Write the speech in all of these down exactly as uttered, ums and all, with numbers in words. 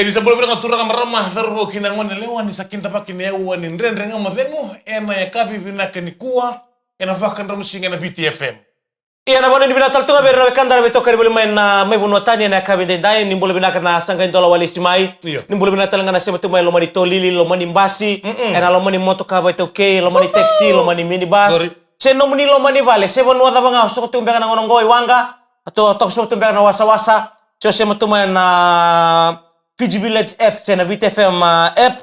E ni sa bula vinaka na turaga, marama, cauravou kei na gone yalewa, ni sa kidavaki na aua ni Dredre Ga Mo Cegu ena yakavi vinaka nikua ena Vakadromusiga ena Viti F M. Ia, na vanuinui vinaka tale tu ga vei ira na wekada na veitokani voli mai na, mai vanua tani ena yakavi edaidai. Ni bula vinaka na Saqai Dola Walesi mai. Io. Ni bula vinaka tale ga na sema tu mai loma ni tolili, loma ni basi, ena loma ni motoka vakaitaukei, loma ni taxi, loma ni minibus. Qori. Se nomuni loma ni vale, se vanua cava ga o soko tu beka na gauna oqo i waqa, a toka soko tu beka na wasawasa, se o sema tu mai na Fiji Village app se na Viti F M, ah, app.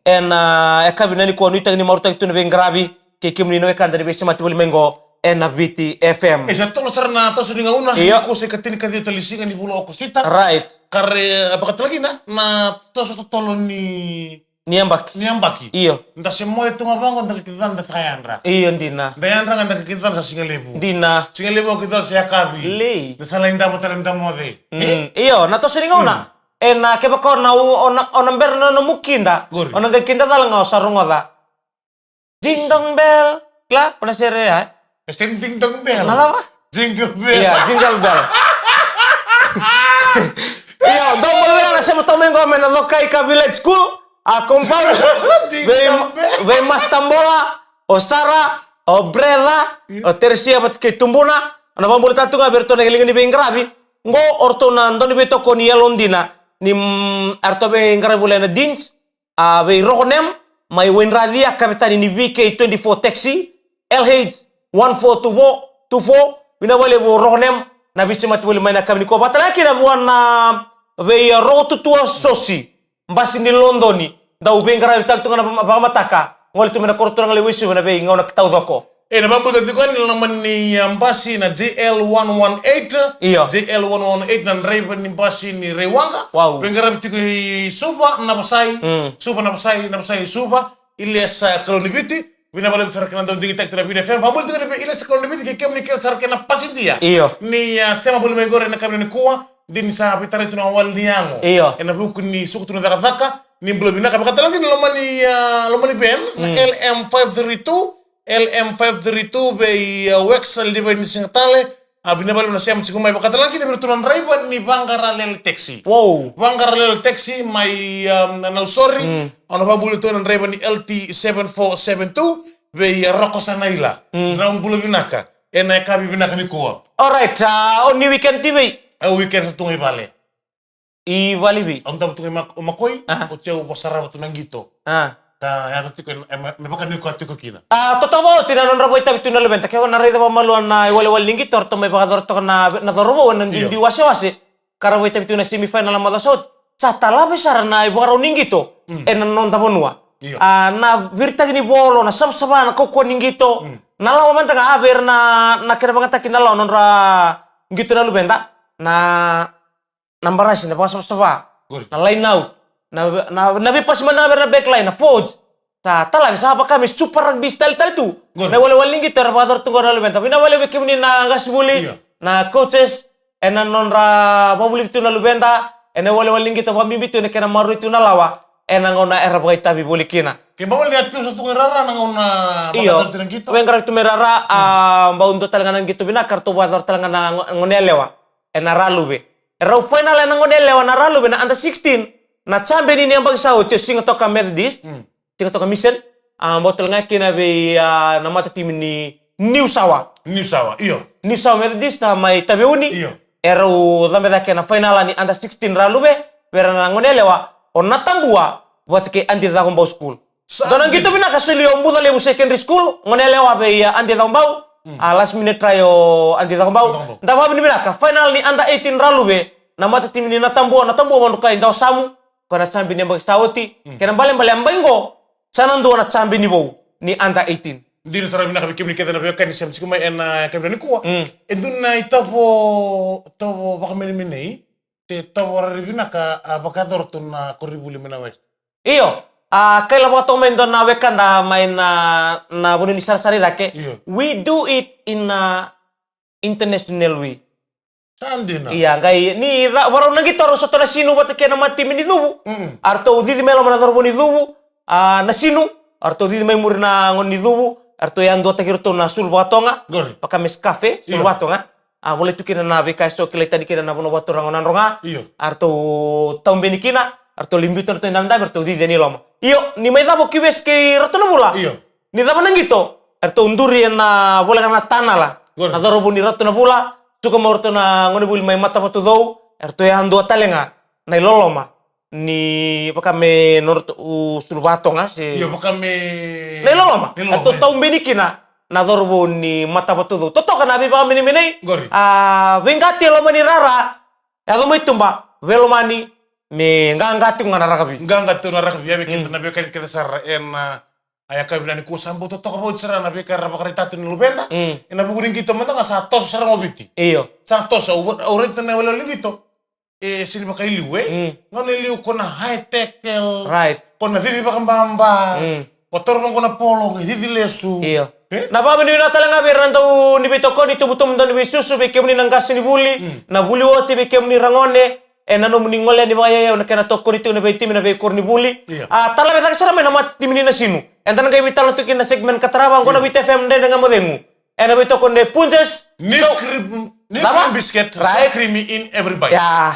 Ena, ah, yakavi nikua, nuitaki ni marautaki tu na veiqaravi kei kemuni na wekada ni veisemati voli mai qo ena Viti F M. E sa tolo sara na toso ni gauna. Io. Nikua sa ikatini ka ciwa tale ni siga ni vula o Okosita. Right. Ka ra, eh, vakatalakina na toso totolo ni ni yabaki. Ni yabaki. Io. Da se moce tu ga vaqo, da qai kidacala da sa yadra. Io, dina. Da yadra ga da qai kidacala sa sigalevu. Dina. Sigalevu o kidacala sa yakavi. Lei. Da sa lai davo tale me da moce. Mm. E? Io, na toso ni gauna. Mm. Ena, kevaka o na, o na, o na bera na nomu kida. Qori. O na qai kidacala ga o sa rogoca. Ding dong bell. Kila, o na sere ya, e? E sega ni ding dong bell. Na cava? Jingle bell. Ia, jingle bell. Io, dou bula vinaka na sema tu mai qo mai na Cokaika Village School, a, compound. Ding dong bell. Vei, vei Master Bola, o Sara, o Brother, o Teresia vata kei tubuna. O na vakabula tale tu ga vei iratou na liga ni veiqaravi. Qo o ratou na dau ni veitokoni yalodina. Ni, mm, eratou veiqaravi voli ena Deans. A, vei Rokonem mai Waindracia, kavetani ni V K twenty-four taxi, L H one four two four two four. Vinaka vakalevu Rokonem na veisemati voli mai na yakavi nikua. Vakatalega kina vua na vei, a, Rokotutua Sosi, basi ni Lodoni, dau veiqaravi tale tu ga na vakamataka. Gole tu mai na koro turaga lewe i Suva na veigauna taucoko. E, na vakabula tiko yani na loma ni, a, basi na J L one one eight. Io. J L one one eight na draiva ni basi ni Raiwaqa. Wow. Veiqaravi tiko i Suva, Navasai. Mm. Suva, Navasai, Navasai, Suva. Ilesa Kalauniviti. Vinaka vakalevu sara kina dau digitaki tu na Viti F M. Vakabula tiko yani vei Ilesa Kalauniviti kei kemuni kece sara kei na pasidia. Io. Ni, a, sema voli mai qori ena yakavi nikua. Dina ni sa veitarai tu na wali ni yago. Io. Ena vuku ni suka tu na cakacaka. Ni bula vinaka, vakatalega kina loma ni, a, loma ni van, na L M five three two. L M five three two vei, uh, Wex Livai ni Sigatale. A, vinaka vakalevu na sema tiko mai, vakatalega kina vei iratou na draiva ni Vaqaralele taxi. Wow. Vaqaralele taxi mai, um, na Nausori. Mm. Au na vakabula tu na draiva ni L T seven four seven two vei, uh, Roko Sanaila. Mm. Drau bula vinaka ena yakavi vinaka nikua. Alright, a, o ni weekend ti vei? Au weekend sa tu ga i vale. I vale i vei? Au davo tu ga i Mak-, Makoi, aha, oti au vakasarava tu na qito. A. Ka yaco tiko e, e, me, me vaka ni koya tiko kina. A, totoka vakaoti na nodra vakaitavi tu na luveda. Ke o na raica vakamalua na iwalewale ni qito, ratou mai vakayacora toka na, na cauravou ena, io, duidui wasewase. Ka ra vakaitavi tu na semi final na macawa sa oti. Sa talave sara na ivakarau ni qito, mm, ena noda vanua. Io. A, na viritaki ni volo, na savasava, na kaukauwa ni qito. Mm. Na lawa mada ga, a, vei ira na, na kena vakayagataki na lawa, nodra qito na luveda. Na na barasi, na vakasavasava, qori, na line out, na, na, na veipasi mai na vei ira na back line, na forwards. Sa talave, sa vaka me Super Rugby style tale tu. Qori. Na iwalewale ni qito era vakayacora tu qo na luveda. Vinaka vakalevu vei kemuni na qasenivuli, io, na coaches, ena nodra vakavulici tu na luveda, ena iwalewale ni qito vakabibi tu ena kena maroroi tu na lawa ena gauna era vakaitavi voli kina. Ke bau voli ni a tu sa tu qo i rara na gauna, io, vakayacori tu na qito. Veiqaravi tu mai rara, a, mm, bau dua tale ga na qito vinaka, ratou vakayacora tale ga na go-, gone yalewa ena Raluve. E rau final ena gone yalewa na Raluve na under sixteen. Na champion ni yabaki sa oti o Sigatoka Methodist. Mm. Sigatoka Mission. A, bau tale ga kina vei, a, na matatimi ni Niusawa. Niusawa, io. Niusawa Methodist, a, mai Taveuni. Io. E rau cabe cake na final ni under sixteen Raluve vei ira na gone yalewa, o Natabua vata kei Adi Cakobau School. Sa dua na qito vinaka soli o Bucalevu Secondary School, gone yalewa vei, a, Adi Cakobau. Mm. A, last minute try o Adi Cakobau. Cakobau. Da vakavinavinaka. Final ni under eighteen Raluve, na matatimi ni Natabua, Natabua Vadrukai Dawasamu, ko na champion ni yabaki sa oti. Mm. Kena ibalebale yabaki qo, sa na dua na champion vou ni under eighteen. Dina sara, vinaka vei kemuni kece na veiwekani sema tiko mai ena, a, yakavi nikua. Mm. E dua na itovo, tovo vakamenemenei, se tovo rairai vinaka, a, vakayacora tu na koronivuli mai na West. Io, a, kaila vaka toka mai e dua na wekada mai na, na vanua ni sarasara i cake. Io. We do it in a international way. Sa dina. Ia, qai ni ca-, varau na qito, rau sota na Sinu vata kei na matatimi ni Cuvu. Mm-mm. A ratou cici mai loma na cauravou ni Cuvu, a, na Sinu. A ratou cici mai muri na gone ni Cuvu. A ratou yaduataki iratou na sulu vakatoga. Qori. Vaka me scarf, e, sulu, io, vakatoga. A, volai tu kina na veika eso kilai tani kina na vanua vakaturaga o Nadroga. Io. A ratou taubeni kina, a Eratou lai biuta na ratou idabedabe, eratou cici yani i loma. Io, ni mai cava o Q V S kei Ratu na Vula. Io. Ni cava na qito, eratou duri ena voleka na tanala. Qori. Na cauravou ni Ratu na Vula, suka mai o ratou na gonevuli mai Matavatucou, eratou yadua tale ga na iloloma. Ni vaka me nodratou sulu vatoga se. Io, vaka me. Na iloloma. Na iloloma, eratou, e, taubeni kina na cauravou ni Matavatucou. Totoka na veivakamenemenei. Qori. A, veiqati e loma ni rara. Yaco mai tuba, veilomani, me qaqa tiko ga na rakavi. Qaqa tiko na rakavi, ya vei keda, mm, na veiwekani kece sara ena, a, yakavi nikua sa bau totoka vauci sara na veika era vakaraitaka tu na luveda. Mm. Ena vuku ni qito mada ga sa toso sara ga o Viti. Io. Sa toso, au, au raica tu na iwalewale ni qito. E sega ni vakailiu, e? Mm. Gauna e liu ko na high tackle. Right. Ko na cici vakababa. Mm. Ko toro vaqo na polo, qai cici lesu. Io. E? Na vakavinavinaka tale ga vei ira na dau ni veitokoni, tubutubu, dau ni veisusu, vei kemuni na qasenivuli, mm, na vuli oti, vei kemuni ra gone, ena nomuni gole yani vakayauyau na kena tokoni tiko na veitimi, na veikoronivuli. Io. A, tala vei cake sara mai na matatimi ni Nasinu. Eda na qai veitalanoa tu kina na segment ka tarava, qo na, io, Viti F M Dredre Ga Mo Cegu. Ena veitokoni nei Punjas. Nick, so, Rib-, Nick, right? Cream Biscuit, right? So creamy in every bite. Ya.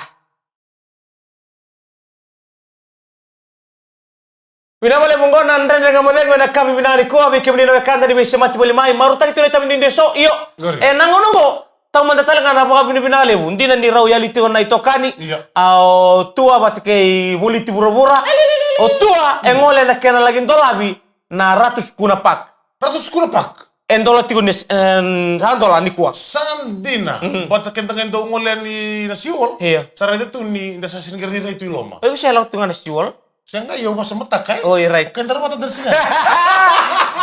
Vinaka vakalevu, qo na Dredre Ga Mo Cegu ena yakavi vinaka nikua, vei kemuni na wekada ni veisemati voli mai, marautaki tu na itavi duidui eso, io. Qori. Ena gauna qo, taumada tale ga na vakavinavinaka levu, dina ni rau yali tiko na itokani. Io. A, o Tua vata kei Voliti Vuravura. O Tua, e gole ena kena laki dolavi na Ratu Sukuna Park. Ratu Sukuna Park. E dola tiko ni, e, sa dola nikua. Sa dina. Mhm. Baleta keda qai dau gole yani na Seawall. Io. Sa raica tu ni da sa sega ni qai rai tu i loma. Oi, sa lako tu ga na Seawall. Sa qai au vakasamataka, e? Oi, right. Keda ra vata dra siga.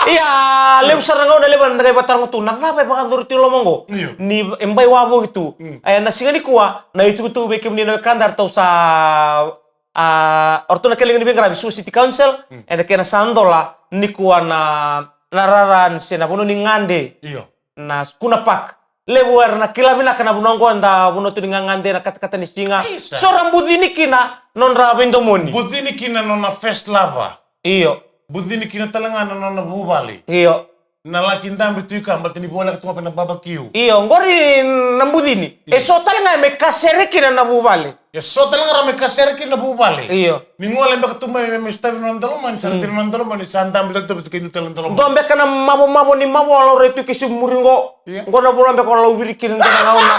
Ia, levu sara na gauna levu eda qai vakataroga tu. Na cava e vakayacori tu i loma qo? Io. Ni e bai wavoki tu. Mm. E, na siga nikua, na itukutuku vei kemuni na wekada ratou sa A, o ratou na kena liga ni veiqaravi, Suva City Council, mm, ena kena sa dola nikua na, na rara se na vanua ni gade. Io. Na Sukuna Park. Levu era na kila vinaka na vanua qo, eda vanua tu ni gagade, na katakata ni siga. Isa. So ra bucini kina nodra veidomoni. Bucini kina nona first lover. Io. Bucini kina tale ga na nona vuvale. Io. Na laki dabe tu i ka, baleta ni voleka tu ga vei na barbecue. Io, qori na bucini. Io. E so tale ga e mai kasere kina na vuvale. E so tale ga ra mai kasere kina na vuvale. Io. Ni gole beka tu mai me, me sotavi na nona daulomani, sa, mm, tiko na nona daulomani, sa dabe tale tu vei kei dua tale na daulomani. Dua beka na mavomavo ni mavo a laurai tu kei sivi muri qo. Io. Qo na vanua beka o lauviri kina na dua na gauna.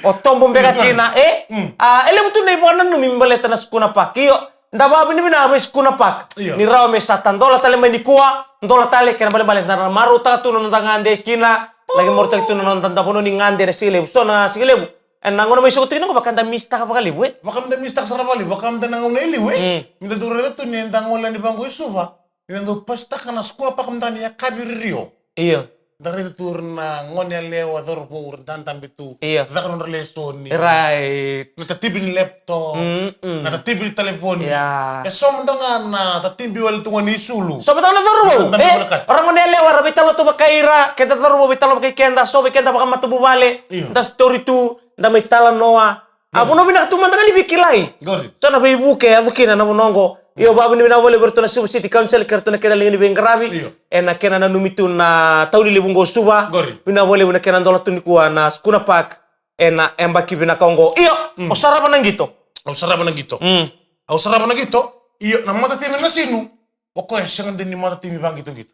O tobo beka kina, e? Mm. A, e levu tu na ivakananumi me baleta na Sukuna Park. Io. Da vakavinavinaka vei Sukuna Park. Io. Ni rawa me sa tadola tale mai nikua, dola tale, kena balebale da na marautaka tu na noda gade kina, laki marautaki tu na noda vanua ni gade na siga levu, so na siga levu. Ena gauna mai soko tiko qo vaka da misstaka vakalevu, e? Vaka da misstaka sara vakalevu, vaka da na gauna e liu, e? Mm. Me da dau raica tu ni da gole yani vaqo i Suva. Ni da dau pasitaka na Sukuna Park mada ni yakavi ririo. Io. Da raica tu ira na gone yalewa, cauravou, ra dadabe tu. Io. Caka nodra lesoni. Right. Na tatibi ni laptop. Mm, mm. Na tatibi ni talevoni. Ia. E so mada ga na tatibi wale tu ga ni isulu. So mada ga na cauravou. Na tatibi, e, volekati. Ra gone yalewa, ra veitalanoa tu vakai ira, keda cauravou veitalanoa vakai keda, so vei keda vakamatavuvale. Io. Da story tu, da mai talanoa. A, vanua vinaka tu mada ga ni veikilai. Qori. So na veivuke e yaco kina na vanua qo. Io, vakavinavinaka vakalevu vei ratou na Suva City Council, kei ratou na kena liga ni veiqaravi. Io. Ena kena nanumi tu na tauni levu qo o Suva. Qori. Vinaka vakalevu na kena dola tu nikua na Sukuna Park. Ena yabaki vinaka oqo. Io, mm, o sarava na qito. Au sarava na qito. Mm. Au sarava na qito. Io, na matatimi Nasinu. O koya e sega de ni matatimi vaqitoqito.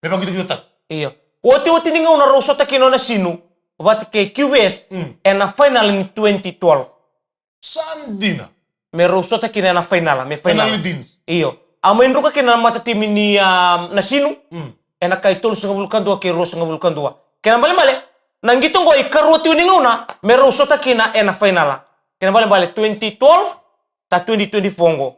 Me vaqitoqitotaki. Io. Otioti ni gauna rau sota kina o Nasinu vata kei Q V S, mm, ena final ni twenty twelve. Sa dina. Me rau sota kina ena final, me final. Final ni teens. Io. A mai druka kina na matatimi ni, a, Nasinu, mm, ena ka e tolusagavulu ka dua kei ruasagavulu ka dua. Kena balebale, na qito qo e karua tiko ni gauna me rau sota kina ena final. Kena balebale twenty twelve, ka twenty twenty-four qo.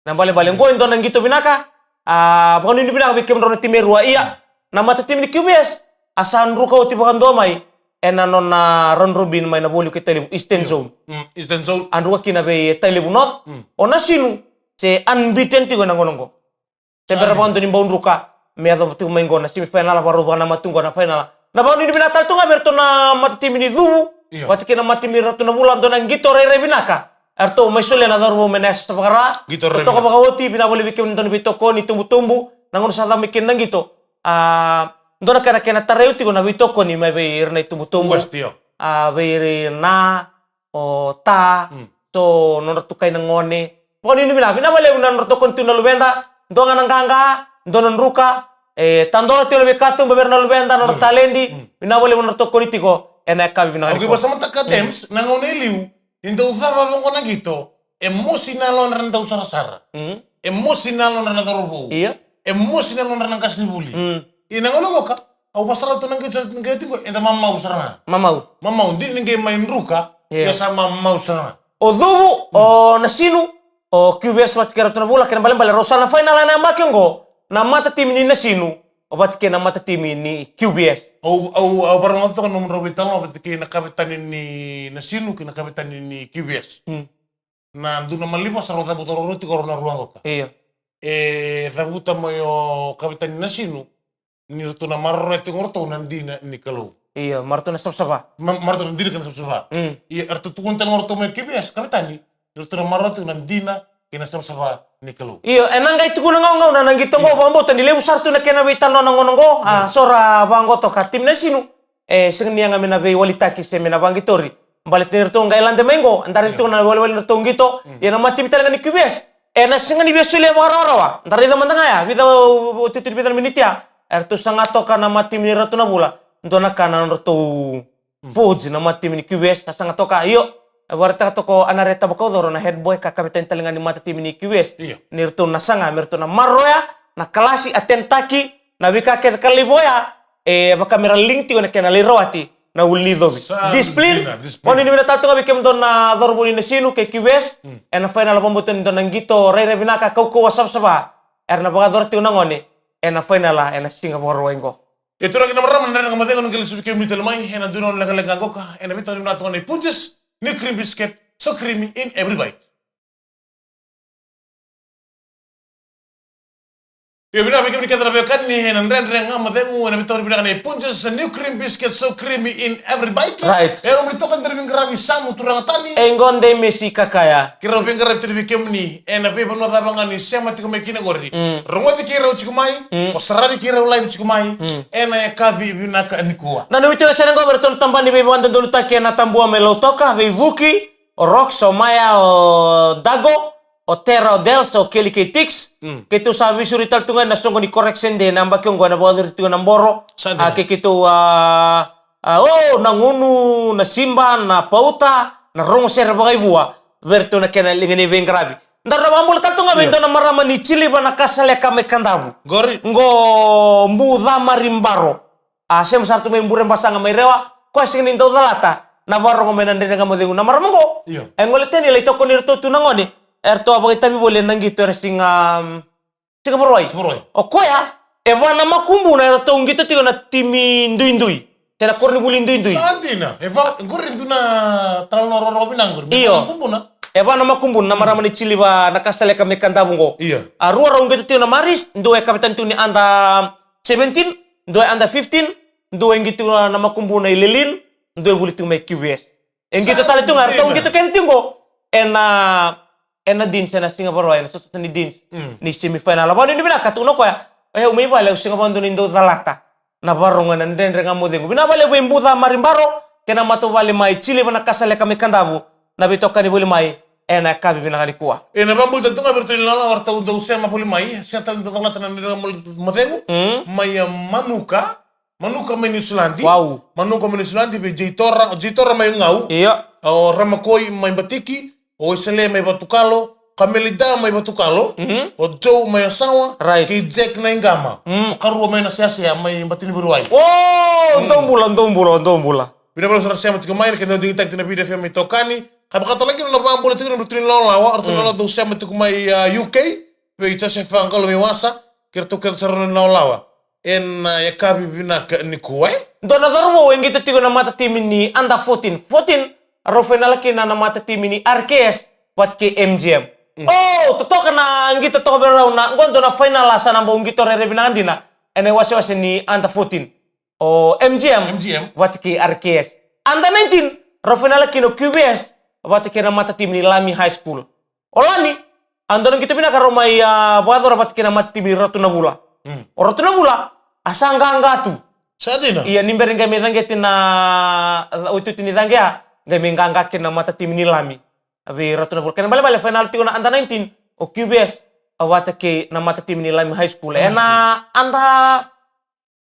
Na balebale qo e dua na qito vinaka, a, vakanuinui vinaka vei kemudrau na timi e rua. Ia, na matatimi ni Q V S, a sa druka oti vakadua mai ena nona round robin mai na Vualiku e Tailevu, Eastern Zone. Mm, Eastern Zone. A druka kina vei e Tailevu North. Mm. O Nasinu, se unbeaten tiko ena gauna qo. Se bera vakadua ni bau druka, me yacova tiko mai qo na semifinal, vakarau vakanamata tu qo na final. Na vakanuinui vinaka tale tu ga vei iratou na matatimi ni Cuvu. Io. Vata kei na matatimi ni Ratu na Vula, dua na qito rairai vinaka. Eratou mai solia na cauravou mai na yasayasa vakaRa. Qito rairai vinaka. Totoka vakaoti, vinaka vakalevu vei kemuni na dau ni veitokoni, tubutubu. Na gauna sa cava mai kina na qito. A, dua na kena, kena tarai au tiko na veitokoni mai vei ira na itubutubu. West, io. A, vei ira na, o Ta. Mm. nodratou, nodratou kai na gone. Vakanuinui vinaka, vinaka vakalevu na nodratou koni tu na luveda, dua ga na qaqa, dua na druka, e, tadola tiko na veikatuba vei ira na luveda, nodra taledi, vinaka vakalevu na nodratou koni tiko, ena yakavi vinaka. Okay, nikua. Vakasamataka Dems, na gauna e liu, ni dau cava vaqo na qito, e mosi na yalodra na dau sarasara. Mm. E mosi na yalodra na cauravou. Io. E mosi na yalodra na qasenivuli. Mm. Ia na gauna qoka, au vasara tu na qito, na qito tiko, eda mamau sara ga. Mamau. Mamau, dina ni qai mai druka, io, ia sa mamau sara ga. O Cuvu, o Nasinu, o Q V S vata kei Ratu na Vula, kena ibalebale rau sa na fainala ena yabaki oqo, na matatimi ni Nasinu, o vata kei na matatimi ni Q V S. Au, au, au vakarogoca toka na nomudrau veitalanoa vata kei na kavetani ni Nasinu kei na kavetani ni Q V S. Mm. Na dua na maliwa sa rau cavuta rau tiko rau na rua qoka. Io. E cavuta mai o kavetani ni Nasinu, ni ratou na maroroya tiko ratou na dina ni Kalou. Io, ma ratou na savasava. Ma, ma ratou na dina kei na savasava. Mm. Ia, eratou tukuna tale ga ratou mai Q V S, kavetani, ni ratou na maroroya tiko na dina kei na savasava ni Kalou. Io, ena qai tukuna gaugau na, na qito qo, vakabauta ni levu sara tu na kena veitalanoa na gauna qo, a, so ra vaqo toka timi Nasinu. E sega ni yaga me na veiwalitaki se me na vaqitori. Baleta ni ratou qai lade mai qo, da raica tiko na iwalewale ni ratou qito, ia na matatimi tale ga ni Q V S. Ena sega ni via solia vakarawarawa, da raica mada ga ya, vica, o, o, titiri vica na miniti ya. Eratou saga toka na matatimi ni Ratu na Vula, dua na ka na nodratou forge na matatimi ni Q V S, sa saga toka, io. E vakaraitaka toka o Anareta Vakaucoro na head boy ka kavetani tale ga ni matatimi ni Q V S. Io. Ni ratou na saga, me ratou na maroroya, na kalasi, attend taki, na veika kece ka lai vo ya, e vaka me ra link tiko na kena lai rawati na ulu ni icovi. Sa dina, discipline. Discipline. Vakanuinui vinaka tale tu ga vei kemudou na cauravou ni Nasinu kei Q V S, ena fainala, vakabauta ni dua na qito rairai vinaka, kaukauwa, savasava, era na vakayacora tiko na gone ena fainala ena siga Vakarauwai qo. E turaga kei na marama, na Dredre Ga Mo Cegu, na qai lesu vei kemuni tale mai ena dua na gauna lekaleka qoka, ena veitawani vinaka toka na iPunjas, new cream biscuit, so creamy in every bite. Io, vinaka vei kemuni kece na veiwekani ena Dredre Ga Mo Cegu, ena veitawani vinaka na iPunjas, new cream biscuit, so creamy in every bite. Right. E nomuni toka na dauveiqaravi Samu Turaga Tani. E qo Demesi Kakaya. Keirau veiqaravi tale vei kemuni ena veivanua cava ga ni sema tiko mai kina qori. Mm. Rogoci keirau tiko mai, mm, o saravi keirau live tiko mai, mm, ena yakavi vinaka nikua. Nanumi tiko na sere qo vei iratou na tabana ni veivakadodonutaki ena Tabua mai Lautoka, vei Vuki, o Rox, o Maya, o Dago, o Tera, o Dels, o Kelly kei Tix. Mm. Keitou sa veisuri tale tu ga ena soqo ni Correction Day ena yabaki oqo, ena vakayacori tiko na boro. Sa dina. A, kei keitou, a, a, o, na gunu, na siba, na pauta, na rogo sere vakaivua vei iratou na kena liga ni veiqaravi. Daru na vakabula tale tu ga vei, io, dua na marama ni Jiliva Nakasaleka mai Kadavu. Qori. Qo Bucamari Baro. A, sema sara tu mai Burebasaga mai Rewa, koya sega ni dau calata na vakarogo mai na Dredre Ga Mo Cegu na marama qo. Io. E gole tani, lai tokoni iratou tu na gone, eratou a vakaitavi voli ena qito ena siga, mm, siga Vakarauwai. Siga Vakarauwai. O koya, e va na makubuna eratou qito tiko na timi duidui. Se na koronivuli duidui. Sa dina, e va, qori dua na talanoa rorogo vinaka qori. Io. Makubuna. E va na makubuna na marama ni Jiliva Nakasaleka mai Kadavu qo. Io. A rua rau qito tiko na Maris, dua e kavetani tiko ni under seventeen, dua e under fifteen, dua e qito tiko na, na makubuna i Lelean, dua e vuli tiko mai Q V S. E qito tale tiko ga, eratou qito kece tiko qo ena, ena Deans, ena siga Vakarauwai, ena sotasota ni Deans. Mm. Ni semi final. Vakanuinui vinaka, tukuna o koya, e, au mai vale, au sega vakadua ni dau calata na vakarogo ena Dredre Ga Mo Cegu. Vinaka vakalevu vei Bucamari Baro kei na matavuvale mai Jiliva Nakasaleka mai Kadavu, na veitokani voli mai ena yakavi vinaka nikua. Ena vakabula tale tu ga vei iratou na ilawalawa eratou dau sema voli mai, sega tale ni dau calata na Dredre Ga Mo Cegu. Mm. Mai, a, Manuka, Manuka mai Niusiladi. Wow. Manuka mai Niusiladi, vei Jeitora, o Jeitora mai Gau. Io. O Ramakoi mai Batiki, o Isele mai Vatukalo, Kamelida mai Vatukalo, mhm, o Joe mai Yasawa, right, kei Jack Naiqama. Mm. O Karua mai Naseyasea mai Batini Vakarauwai. O, mm, dou bula, dou bula, dou bula. Vinaka vakalevu sara na sema tiko mai, na kena digitaki tiko na Viti F M mai Tokani. Ka vaka tale ga kina na vakabula tiko na iratou na ilawalawa, iratou na, mm, ilawalawa dau sema tiko mai, a, U K, vei Joseph Vaqalo mai Wasa, kei iratou kece sara na ilawalawa. Ena, a, yakavi vinaka nikua, e? Dua na cauravou e qito tiko na matatimi ni under fourteen. Fourteen, rau fainala kina na matatimi ni R K S vata kei M G M. Mm. O, totoka na qito toka vei rau na, qo dua na fainala sa na bau qito rairai vinaka dina ena iwasewase ni under fourteen. O M G M, M G M vata kei R K S. Under nineteen, rau fainala kina o Q V S vata kei na matatimi ni Lami High School. O Lami, a dua na qito vinaka rau mai, a, vakayacora vata kei na matatimi Ratu na Vula. Mm. O Ratu na Vula, a sa qaqa tu. Sa dina. Ia, ni bera ni qai mai caqeti na, a, iotioti ni caqe ya, qai mai qaqa kina na matatimi ni Lami. vei iratou na vuli. Kena ibalebale final tiko na under nineteen, o Q V S, a vata kei na matatimi ni Lami High School. Lami High School. Ena under,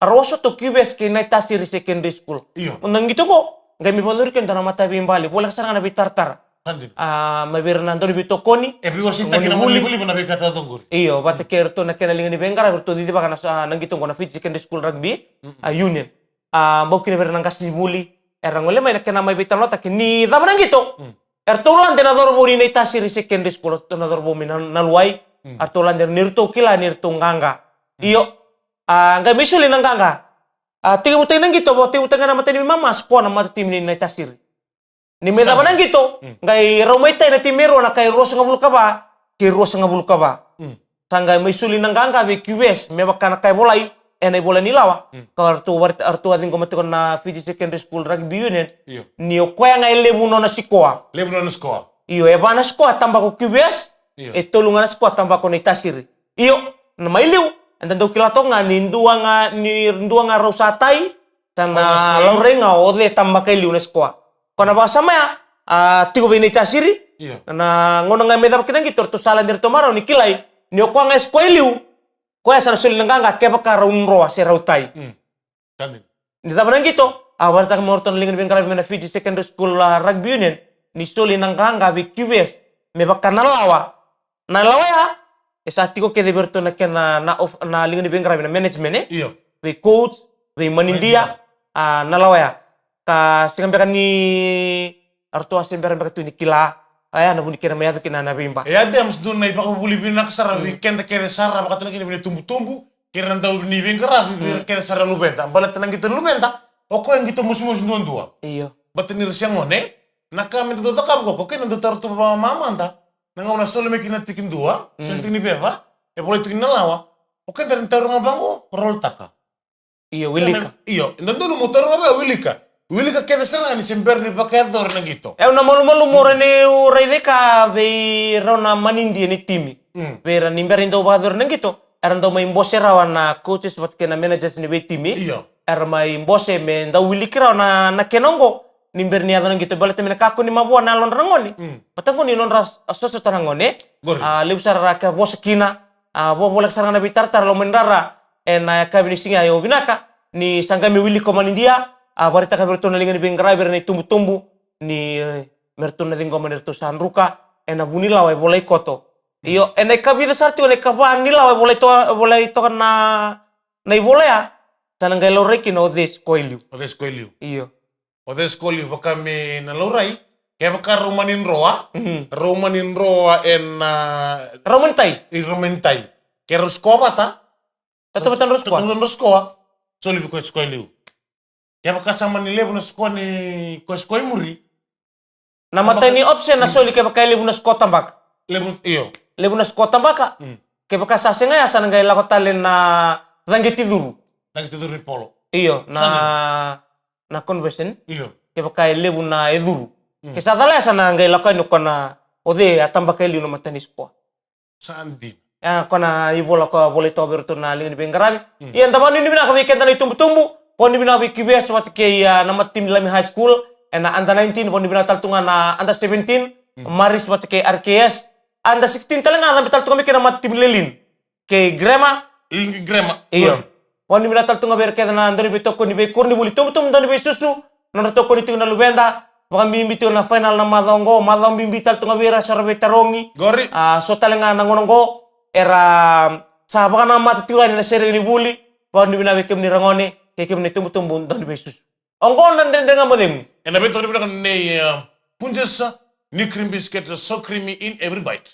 a rau sota o Q V S kei Naitasiri Secondary School. Io. O na qito qo, qai mai vakayacori kina e dua na mataveibale. Voleka sara ga na veitaratara. Sa dina. A, mai vei ira na dauniveitokoni. E veiwaseitaki na gone ni vuli, vuli na veika taucoko qori. Io, vata kei iratou na kena liga ni veiqaravi, eratou cicivaka na sa, na qito qo na Fiji Secondary School Rugby, mm, a, Union. A, bau kina vei ira na qasenivuli, era gole mai na kena mai veitalanoataki ni cava na qito. Mm. Eratou lade na cauravou ni Naitasiri Secondary School, eratou na cauravou mai Na, Naluwai. Mm. Eratou lade ni ratou kila ni ratou qaqa. Mm. Io, a, qai mai soli na qaqa. A, tekivutaki na qito, tekivutaki na matanimi mama, sikoa na matatimi ni Naitasiri. Ni mai cava na qito, mm, qai rau mai tai na timi e rua, na kai ruasagavulu ka va kei ruasagavulu ka va. Mm. Sa qai mai soli na qaqa vei Q V S, me vaka na ka e volai ena ivola ni lawa. Mm. Ka ratou vari-, ratou a ciqoma tiko na Fiji Secondary School Rugby Union. Io. Ni o koya ga e levu nona sikoa. Levu nona sikoa. Io, e va na sikoa tabaka o Q V S, io, e tolu ga na sikoa tabaka o Naitasiri. Io, na mai liu, eda dau kila toka ga ni dua ga, ni dua ga rau sa tai, sa na laurai ga o cei e tabaka e liu na sikoa. Ko na vakasama ya, a, tiko vei Naitasiri. Io. Na gauna ga me cava kina qito, ratou sa lade iratou marau ni kilai ni o koya ga e sikoa e liu, koya sa na soli na qaqa kevaka rau droa se rau tai. Mm. Sa dina. Ni cava na qito, a, vakaraitaka mai o ratou na liga ni veiqaravi mai na Fiji Secondary School, a, Rugby Union, ni soli na qaqa vei Q V S me vaka na lawa. Na lawa ya, e sa tiko kece vei iratou na kena, na of-, na liga ni veiqaravi, na management, e? Io. Vei coach, vei manidia, manidia, a, na lawa ya. Ka sega beka ni, a, ratou a se bera beka tu ni kila, a, ya na vu ni kena mai yaco kina na veiba. E, ya, James, dua na ivakavuvuli vinaka sara, mm, vei keda kece sara, vakatale kina vei na itubutubu, kei ira na dau ni veiqaravi, vei ira, mm, kece sara na luveda. Baleta na qito na luveda, o koya qito mosimosi duadua. Io. Baleta ni ra se gone, na ka me da dau cakava qo, o keda dau taura tu vamamada, na gauna soli mai kina tikidua, mm, se na tiki ni veva, e volai tu kina na lawa, o keda na taura ga vaqo, roltaka. Io, wilika. Io, e dodonu mo taura ga vei, wilika. Wilika kece sara ga ni se bera ni vakayacori na qito. E, au na malumalumu, mm, au rawa ni raica vei rau na manidia ni timi. Mm. Vei ira ni bera ni dau vakayacori na qito, era dau mai bose rawa na coaches vata kei na managers ni veitimi. Io. Era mai bose me dau wiliki rawa na, na kena oqo. Ni bera ni yaco na qito, baleta me na kakua ni mavoa na yalodra na gone. Mm. Baleta qo ni nodra s-, sosota na gone. Qori. A, levu sara ra ka vosa kina. A, vo-, voleka sara ga na veitaratara, lomani rara ena yakavi ni siga ya, io vinaka. Ni sa qai mai wilika o manidia, a, vakaraitaka vei iratou na liga ni veiqaravi, vei ira na itubutubu, ni, e, me ratou na ciqoma ni ratou sa druka ena vu ni lawa e volai koto. Io, ena ikavica sara tiko na ikava ni lawa e volai to-, volai toka na, na ivola ya, sa na qai laurai kina o cei sikoa e liu. O cei sikoa e liu. Io. O cei sikoa e liu, vaka me na laurai, kevaka rau mani droa, mhm, rau mani droa ena, rau mani tai. E, rau mani tai. Ke rau sikoa vata, tautauvata na rau sikoa. Tautauvata na rau sikoa. Soli vei koya sikoa e liu. Kevaka sa mani levu na sikoa ni koya sikoa e muri. Na matai ni option na soli kevaka e levu na sikoa tabaka. Levu, io. Levu na sikoa tabaka. Mm. Kevaka sa sega ya, sa na qai lako tale na caqeti curu. Caqeti curu ni polo. Io, na, sa na, na conversion. Io. Kevaka e levu na e curu. Mm. Ke sa cala ya, sa na qai lako yani o koya na, o cei a tabaka e liu na matai ni sikoa. Sa dina. Ia, ko na ivola ko a volai toka vei iratou na liga ni veiqaravi. Mm. Ia, da vakanuinui vinaka vei keda na itubutubu, vakanuinui vinaka vei Q V S vata kei, a, na matatimi Lami High School, ena under nineteen, vakanuinui vinaka tale tu ga na under seventeen, mm, Maris vata kei R K S, under sixteen tale ga, cabe tale tu ga mai kei na matatimi Lelean. Kei Grema. I Grema. Io. Io. Vakanuinui vinaka tale tu ga vei ira kece na dauniveitokoni, veikoronivuli, tubutubu, dauniveisusu, nodra tokoni tiko na luveda, vakabibi tiko na final na macawa oqo, macawa bibi tale tu ga vei ira sa ra veitarogi. Qori. A, so tale ga na gauna oqo, era sa vakanamata tiko yani na sereka ni vuli, vakanuinui vinaka vei kemuni ragone, kei kemuni na itubutubu, dauniveisusu. Oqo na Dredre Ga Mo Cegu. Ena veitokoni vinaka nei, a, Punjas, new cream biscuit, so creamy in every bite.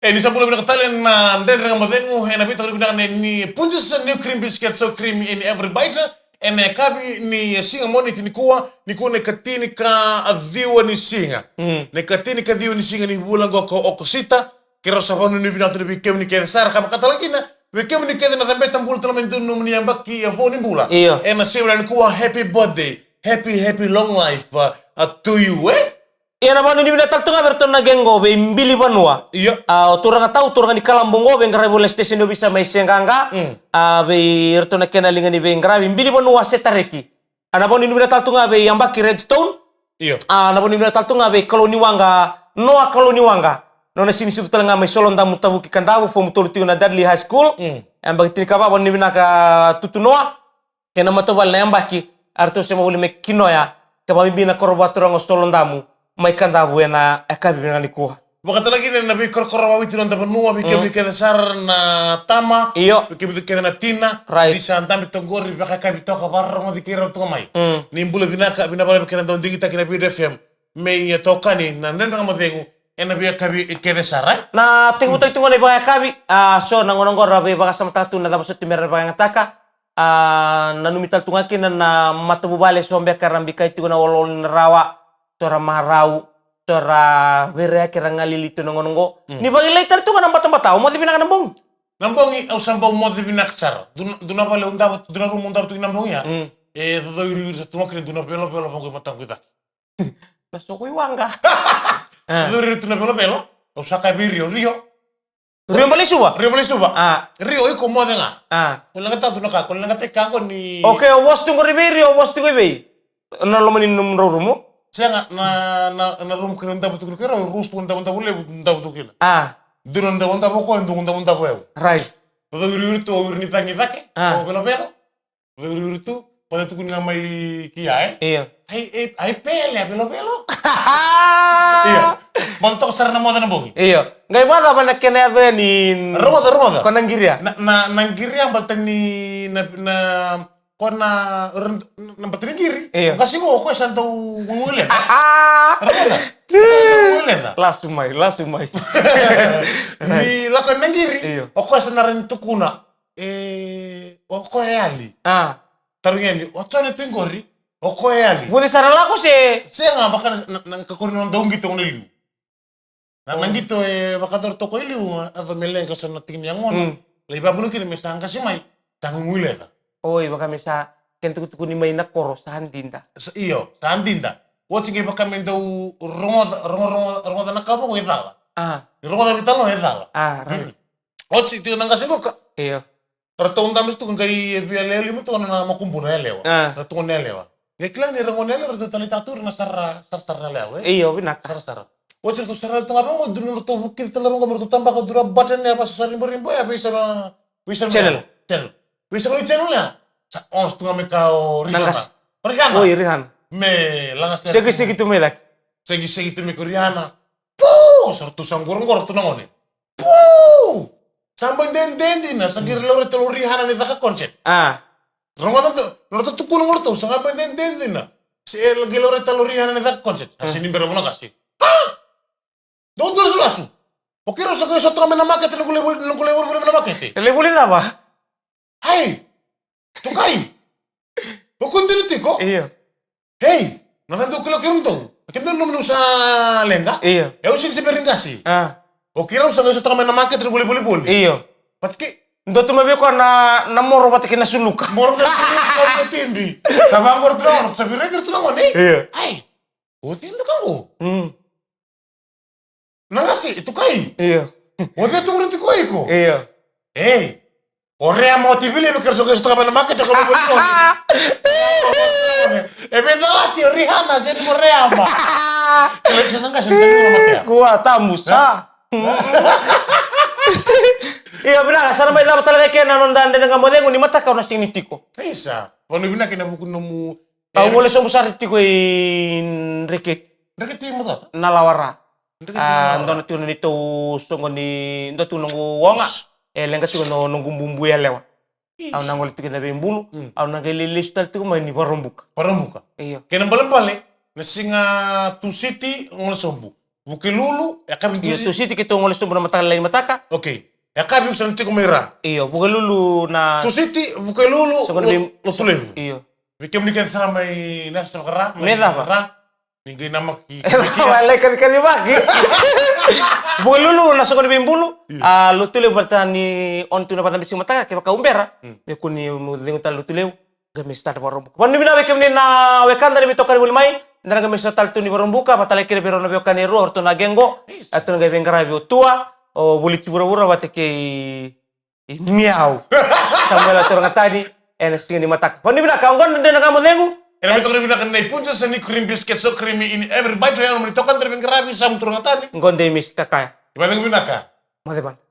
E, ni sa bula vinaka tale na Dredre Ga Mo Cegu, ena veitokoni vinaka nei, ni Punjas new cream biscuit, so creamy in every bite. Ena yakavi ni siga Moniti nikua, nikua na ikatini ka ciwa ni siga. Mm. Na ikatini ka ciwa ni siga ni vula qo ko Okosita, keirau sa vakanuinui vinaka tu vei kemuni kece sara, ka vakatale kina vei kemuni kece na cabeta bula tale mai dua na nomuni yabaki, e, vou ni bula. Io. Ena siga nikua, happy birthday, happy, happy long life, a, a, to you, e? Ia, na vakanuinui vinaka tale tu ga vei iratou na qe qo, vei Bili Vanua. Io. A, o turaga tau, turaga ni kalabu qo, veiqaravi voli station ovisa mai Seaqaqa. Mm. A, vei iratou na kena liga ni veiqaravi, Bili Vanua Setareki. A, na vakanuinui vinaka tale tu ga vei Yabaki Redstone. Io. A, na vakanuinui vinaka tale tu ga vei Kalou ni Waqa, Noa Kalou ni Waqa. Nona sega ni sucu tale ga mai Solodamu, Tavuki, Kadavu, fomu tolu tiko na Dudley High School. Mm. Yabaki tinikava, vakanuinui vinaka Tutu Noa kei na matavuvale na yabaki, eratou sema voli mai Kinoya, ka vakabibi na koro vakaturaga o Solodamu, mai Kadavu ena yakavi vinaka nikua. Vakatalakina na veikorokoro vakawiti ni noda vanua, vei kemuni kece sara na tama, io, vei kemuni kece na tina, right, ni sa dabe toka qori, vakayakavi toka, vakarogoci kei rau toka mai. Mm. Ni bula vinaka, vinaka vakalevu kei na dau digitaki na Viti F M, me ia tokani na Dredre Ga Mo Cegu ena veiyakavi kece sara. Na tekivutaki tu ga na ivakayakavi, a, so na gauna qo ra veivakasamataka tu na cava soti me ra vakayagataka. A, nanumi tale tu ga kina na matavuvale so beka era bikai tiko na oloolo ni rawa, so ra marau, so ra veireyaki, ra galili tu na gauna qo. Mm. Ni vakailai tale tu ga na batabata, au moce vinaka na bogi. Na bogi, au sa bau moce vinaka sara. Dua, dua na vale au davo, dua na rumu au davo tu kina na bogi ya. Mm. E cocoi iriiri sa tu ga kina dua na velovelo vaqo i mataqu i cake. Na soko i waqa. A. Cocoi iriiri tu na velovelo, au sa kaya vei Rio, Rio. Rio Balesuva? Rio Balesuva. A. Rio, iko moce ga. A. Ko leqataka tu na ka, ko leqataka ka qo ni. Okay, o vosa tu qori vei Rio, o vosa tu qori vei. Na loma ni nomudrau rumu? Sega, na, na, na rumu kina davo tu kina, rusu tu davo, davo levu, davo tu kina. A. Dua na davo, davo ko, dua davo, davo eu. Right. Cocoi iriiri tu, iriiri ni cagi cake, a, o velovelo. Cocoi iriiri tu, vata tukuni ga mai kia, e? Io. Ai, ai, ai pele, a velovelo. Io. Vata toka sara na moce na bogi. Io. Qai vakacava na kena yaco yani? Rogoca, rogoca. Ko na qiria. Na, na, na qiria baleta ni, na, na, ko na, na baleta ni qiri. Io. Qasi qo, o koya sa dau guileca. Rogoca. Sa dau guileca. Lasu mai, lasu mai. Ni lako na qiri. Io. O koya sa na rawa ni tukuna. E, o koya e yali. A. Tarogi yani, o Jone tu qori, o koya e yali. Vuce sara lako se? Sega, vaka na, na, na kakua ni dau qito gona i liu. Na, na qito e vakayacora toka i liu, a, yaco me leqa so na tiki ni yagona. Mm. Lai vavuna kina me sa qasi mai, sa guguileca. Oi, vaka me sa, kena tukutukuni mai na koro, sa dida. Sa, io, sa dida. Oti qai vaka me dau rogoca, rogo, rogo, rogoca na ka vaqo e cala. A. Rogoca na italanoa e cala. A, right. Mm. Oti tiko na qase qoka. Io. Ratou dabe tu qai e via lewe lima tu na makubuna yalewa. A. Ratou gone yalewa. Qai kila ni ra gone yalewa, ratou taleitaka tu ira na sara, sarasara na yalewa, e? Io, vinaka. Sarasara. Oti ratou sara tu ga vaqo, dua na ratou vuki tale vaqo, me ratou tabaka dua na button ya, vasasara riboribo ya, veisau na, veisau na channel. Channel. Veisau na channel ya. Sa on tu ga mai ka o Rihanna. Qase. O Rihanna. Oi, Rihanna. Me laga sere. Sekiseki tu mai cake. Sekiseki tu mai ko Rihanna. Pu! Sa ratou sa qoroqoro tu na gone. Pu! Sa bau dede dina, sa qai laurai tale o Rihanna ni caka concert. A. Rogoca tu, na ratou tukuna qo ratou, sa bau dede dina. Se e qai laurai tale o Rihanna ni caka concert. A. Sa ni bera vuna qase. A! Dou dua na lasu. O keirau sa qai sota ga mai na makete, na qai lai voli, na qai lai voli, voli mai na makete. Lai voli cava? Ai! Tukai! O kua dina tiko? Io. Ei, na cava dou kila o keirau dou? Kemudou nomudou sa leqa? Io. E au sega ni se bera ni qase. A. O keirau sa qai sotaka mai na makete ni volivolivoli. Io. Vata kei. Dua tu mai vei koya na, na moro vata kei na suluka. Moro vata kei na suluka, na tibi. Sa vaqori tu na gone, sa viri tu na gone. Io. Ai, o cei beka qo? Mm. Na qase, e tukai. Io. O cei tu qori tiko iko? Io. Ei. O Reama o Tivilevu, keirau sa qai sotaka mai na makete, ko voli voli. E vei calati o Rihanna se ni ko Reama. Kila ni sa na qase, na tani na matea. Kua tabu sa. Io, vinaka, sa na mai cava tale ga kena noda Dredre Ga Mo Cegu ni mataka, au na sega ni tiko. Isa, vanua vinaka ena vuku ni nomu Au gole sobu sara tiko i Dreketi. Dreketi Mucata? Na Lawara. Dreketi Mucata. A, dua na tiko na neitou soqo ni, dua tiko noqu oga. E leqa tiko na noqu bubu yalewa. Au na gole tiko na veibulu. Mm. Au na qai lesu tale tiko mai ni Varobuka. Varobuka. Io. Kena balebale, na siga Tusiti gole sobu. Vukelulu, e kavi Tusiti. Io, Tusiti keitou gole sobu na mataka lailai ni mataka. Okay. E kavi sa na tiko mai ra. Io, Vukelulu na Tusiti, Vukelulu, soqo ni Lo-, Lotulevu. Io. Vei kemuni kece sara mai na sara ra, mai cava? Ra, ni qai namaki. E cava, lai kacikaci vaki. Vukelulu na soqo ni veibulu, io. A, Lotulevu baleta ni on tu na vacabisi mataka, kevaka ubera, mm, me kua ni mo cegu tale Lotulevu, qai me start Varobuka. Vanua vinaka vei kemuni na wekada ni veitokani voli mai, da na qai me start tale tu ni Varobuka, vata tale kina vei rau na veiwekani e rua, o ratou na qeqo, yes, a ratou na qai veiqaravi o Tua, o Voliti Vuravura, vata kei I miau. Samuela Turagatani, ena siga ni mataka. Vanua vinaka, oqo na Dredre Ga Mo Cegu, Ena mai toka vinaka na ipunja sa ni cream biscuit so creamy in every bite. Oya na mani toka dra vinaka ravi sa mutura gatani. Qo de misi takaya. Ivana vinaka. Moce vata.